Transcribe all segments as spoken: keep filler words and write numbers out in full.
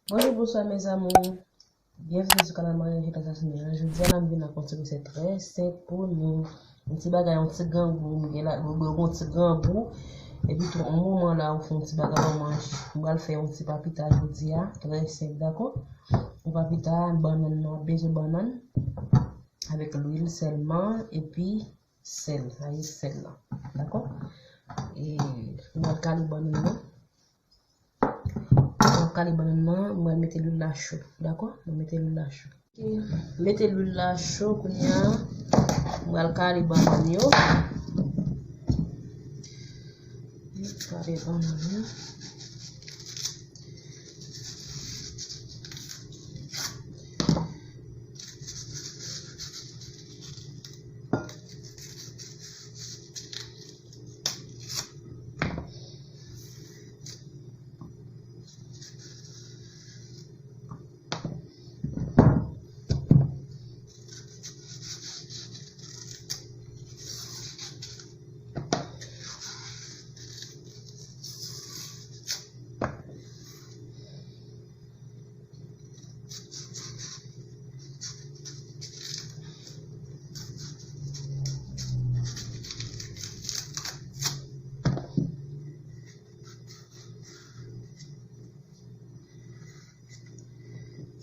Bonjou, bonswa, mes amours. Byenvini sou kanal Maryanje Entasasinen an. Jodi a, m vin ak yon ti resèt trè senp pou nou. Yon ti bagay, yon ti grangou. M gen la, m gen yon ti grangou. Epi tou, yon moman la, ou fè yon ti bagay, ou manje. M pral fè yon ti papita jodi a. Trè senp, dakò? Yon papita, bannann nan, bezwen bannann. Avèk lwil sèlman, epi sèl, ayi sèl la. Dakò? E, m pral kale bannann nan. M ap kale bannann nan, mwen mete lwil la cho, dakò? Mwen mete lwil la cho. Ok, mete lwil la cho kounye a, mwen al kale bannann yo. Kale bannann yo.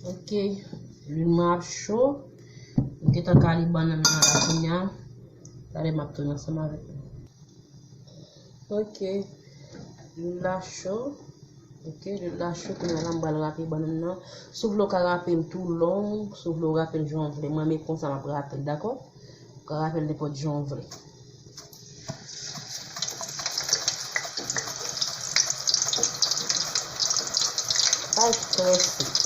Ok, lwil mwen ap cho. M gentan kale bannann nan la kounye a. Talè m ap tounen ansanm avèk nou. Ok, lwil la cho. Ok, lwil la cho, kounye a la m pral rape bannann nan. Si w vle w ka rape l tou long, si w vle w rape l jan w vle. Mwen menm konsa m ap rape l, dakò? Ou ka rape l nenpòt jan w vle. Sa trè senp.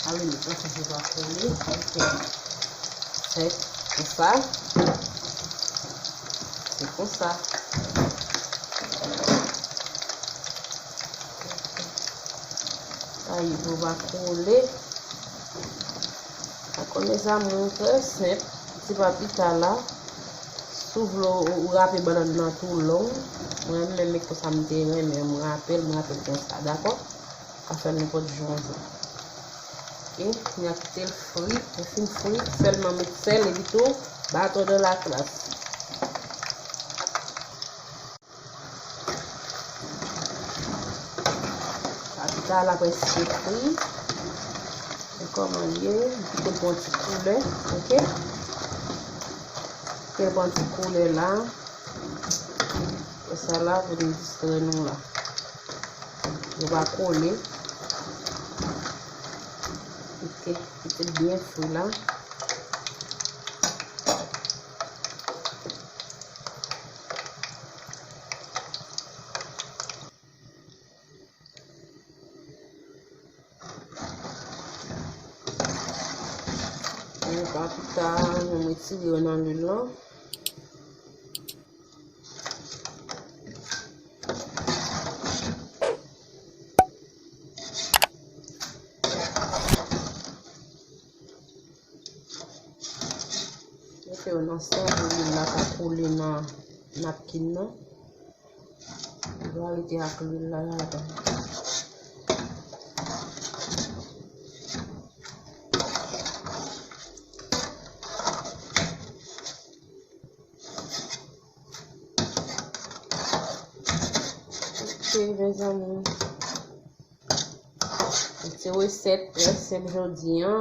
Ale, nou pran sa, se pa kole. Ok. Se konsa. Se konsa. Sa ye, pou pa kole. Dakò, mes amours, trè senp. Ti papita la. Si w vle w, w rape bannann nan tou long. Mwen menm, men konsa m te renmen, m rape l, m rape l konsa, dakò? Ou ka fè l nenpòt jan w vle. Ok, n a kite l fri, lè fin fri, sèlman met sèl epi tou baton dan la klas. Papita la prèske fri. Men kòman l ye, m kite l pran ti koulè, ok? Kite l pran ti koulè la. E sa la pou nou distrè nou la. Yo pa kole. Ok, kite l byen fri la. Yon papita, nou retire yo nan lwil lan. Mete yo nan sèl pou lwil la ka koule nan napkin nan. Li va rete ak lwil la ladan. Ok, mezanmi. Yon ti resèt trè senp jodi a.